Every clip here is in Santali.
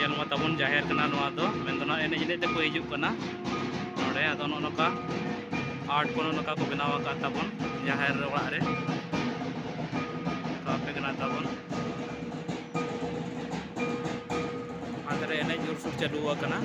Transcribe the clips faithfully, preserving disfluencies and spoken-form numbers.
ᱧᱮᱞ ᱢᱟ ᱛᱟᱵᱚᱱ ᱡᱟᱦᱮᱨ ᱠᱟᱱᱟ ᱱᱚᱣᱟ ᱫᱚ, ᱢᱮᱱᱫᱚ ᱱᱟᱜ ᱮᱱᱮᱡ ᱮᱱᱮᱡ ᱛᱮᱠᱚ ᱦᱤᱡᱩᱜ ᱠᱟᱱᱟ ᱱᱚᱰᱮ᱾ ᱟᱫᱚ ᱱᱚᱜᱼᱚ ᱱᱚᱝᱠᱟ ᱟᱨᱴ ᱠᱚ ᱱᱚᱜᱼᱚ ᱱᱚᱝᱠᱟ ᱠᱚ ᱵᱮᱱᱟᱣ ᱟᱠᱟᱫ ᱛᱟᱵᱚᱱ ᱡᱟᱦᱮᱨ ᱚᱲᱟᱜ ᱨᱮ᱾ ᱱᱚᱝᱠᱟ ᱯᱮ ᱵᱮᱱᱟᱣ ᱛᱟᱵᱚᱱ᱾ ᱚᱱᱛᱮ ᱨᱮ ᱮᱱᱮᱡ ᱡᱳᱨᱥᱳᱨ ᱪᱟᱹᱞᱩ ᱟᱠᱟᱱᱟ᱾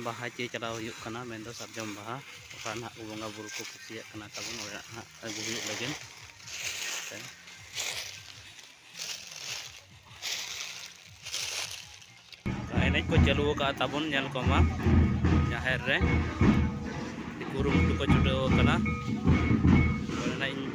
ᱵᱟᱦᱟ ᱪᱮ ᱪᱟᱞᱟᱣ ᱦᱩᱭᱩᱜ ᱠᱟᱱᱟ, ᱢᱮᱱᱫᱚ ᱥᱟᱨᱡᱚᱢ ᱵᱟᱦᱟ, ᱚᱠᱟ ᱱᱟᱦᱟᱜ ᱠᱚ ᱵᱚᱸᱜᱟ ᱵᱩᱨᱩ ᱠᱚ ᱠᱩᱥᱤᱭᱟᱜ ᱠᱟᱱᱟ ᱛᱟᱵᱚᱱ, ᱚᱸᱰᱮ ᱱᱟᱦᱟᱜ ᱟᱹᱜᱩ ᱦᱩᱭᱩᱜ ᱞᱟᱹᱜᱤᱫ᱾ ᱮᱱᱮᱡ ᱠᱚ ᱪᱟᱹᱞᱩ ᱟᱠᱟᱫᱼᱟ ᱛᱟᱵᱚᱱ, ᱧᱮᱞ ᱠᱚᱢᱟ ᱡᱟᱦᱮᱨ ᱨᱮ ᱠᱩᱨᱩᱢᱩᱴᱩ ᱠᱚ ᱪᱷᱩᱴᱟᱹᱣ ᱟᱠᱟᱱᱟ᱾ ᱚᱸᱰᱮᱱᱟᱜ ᱤᱧ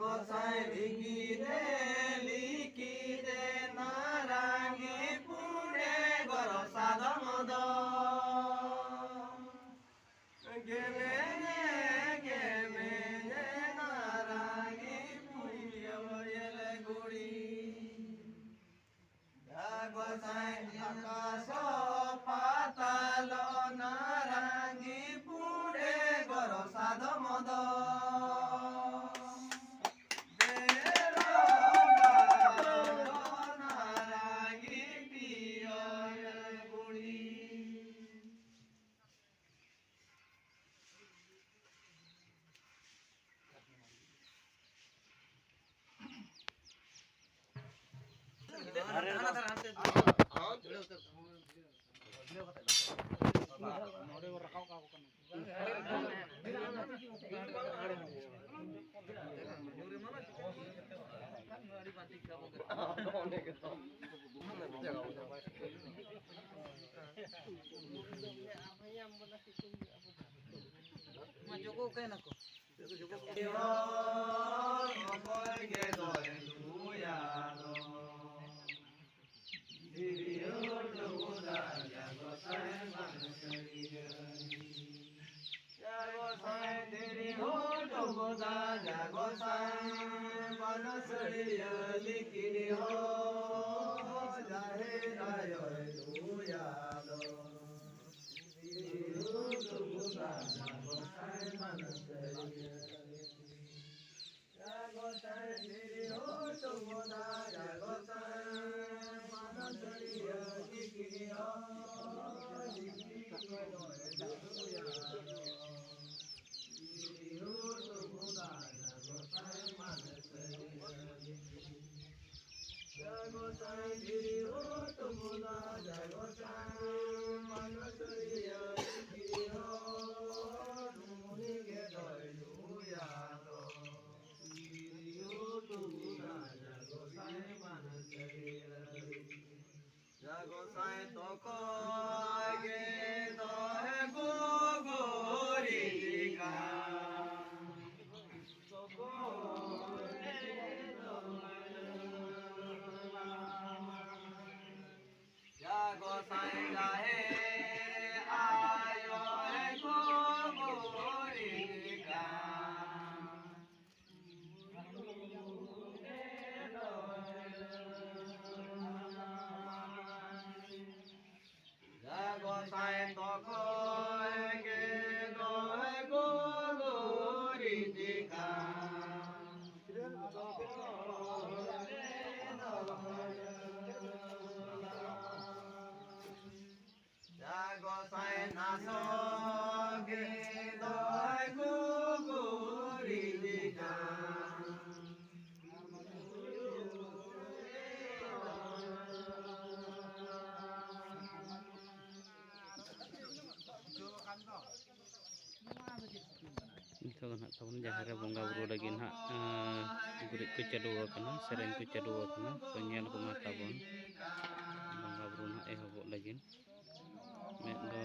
ᱜᱚᱸᱥᱟᱭ ᱞᱤᱠᱤᱫᱮ, ᱞᱤᱠᱤᱫᱮ ᱱᱟᱨᱟᱝᱜᱤ ᱯᱩᱸᱰᱮ ᱜᱚᱨᱚ ᱥᱟᱫᱚᱢ ᱫᱚ᱾ ᱜᱮᱢᱮᱧᱮ, ᱜᱮᱢᱮᱧᱮ ᱱᱟᱨᱟᱝᱜᱤ ᱯᱩᱸᱰᱮ ᱭᱮᱞ ᱜᱩᱲᱤ᱾ ᱜᱚᱸᱥᱟᱭ ᱟᱠᱟᱥ ᱯᱟᱛᱟᱞ ᱱᱟᱨᱟᱝᱜᱤ ᱯᱩᱸᱰᱮ ᱜᱚᱨᱚ ᱥᱟᱫᱚᱢ ᱫᱚ᱾ ᱵᱮᱨᱚ ᱱᱟᱨᱟᱝᱜᱤ ᱯᱤᱭᱚ ᱜᱩᱲᱤ᱾ ᱢᱟ ᱡᱚᱜᱚ ᱠᱟᱭ ᱱᱟᱠᱚ᱾ ᱚᱠᱚᱭ ᱜᱮ ᱫᱚᱭ ᱞᱩᱭᱟ ᱫᱚ᱾ ᱫᱷᱤᱨᱤ ᱦᱚᱲ ᱫᱚ ᱜᱚᱫᱟ ᱡᱟᱜᱚ ᱥᱟᱭ ᱵᱟᱝ ᱥᱟᱹᱨᱤᱭᱟᱹ᱾ ᱡᱟᱜᱚ ᱥᱟᱭ ᱫᱷᱤᱨᱤ ᱦᱚᱲ ᱫᱚ ᱜᱚᱫᱟ ᱡᱟᱜᱚ ᱥᱟᱭ ᱵᱟᱝ ᱥᱟᱹᱨᱤᱭᱟᱹ ᱞᱤᱠᱤᱱ ᱦᱚ ᱡᱟᱦᱮᱨ ᱟᱭᱳᱭ ᱞᱩᱭᱟ ᱫᱚ᱾ ᱡᱟᱜᱚ ᱥᱟᱭ ᱛᱚᱠᱚ ᱜᱮ ᱫᱚᱦᱮ ᱜᱚᱜᱚᱨᱤ ᱠᱟ᱾ ᱛᱚᱠᱚ ᱫᱚ ᱱᱟᱦᱟᱜ ᱛᱟᱵᱚᱱ ᱡᱟᱦᱮᱨ ᱨᱮ ᱵᱚᱸᱜᱟ ᱵᱩᱨᱩ ᱞᱟᱹᱜᱤᱫ ᱱᱟᱦᱟᱜ, ᱮᱸ, ᱜᱩᱨᱤᱡ ᱠᱚ ᱪᱟᱹᱞᱩ ᱟᱠᱟᱱᱟ, ᱥᱮᱨᱮᱧ ᱠᱚ ᱪᱟᱹᱞᱩ ᱟᱠᱟᱱᱟ᱾ ᱛᱚ, ᱧᱮᱞ ᱠᱚᱢᱟ ᱛᱟᱵᱚᱱ ᱵᱚᱸᱜᱟ ᱵᱩᱨᱩ ᱱᱟᱦᱟᱜ ᱮᱦᱚᱵᱚᱜ ᱞᱟᱹᱜᱤᱫ᱾ ᱢᱮᱫ ᱫᱚ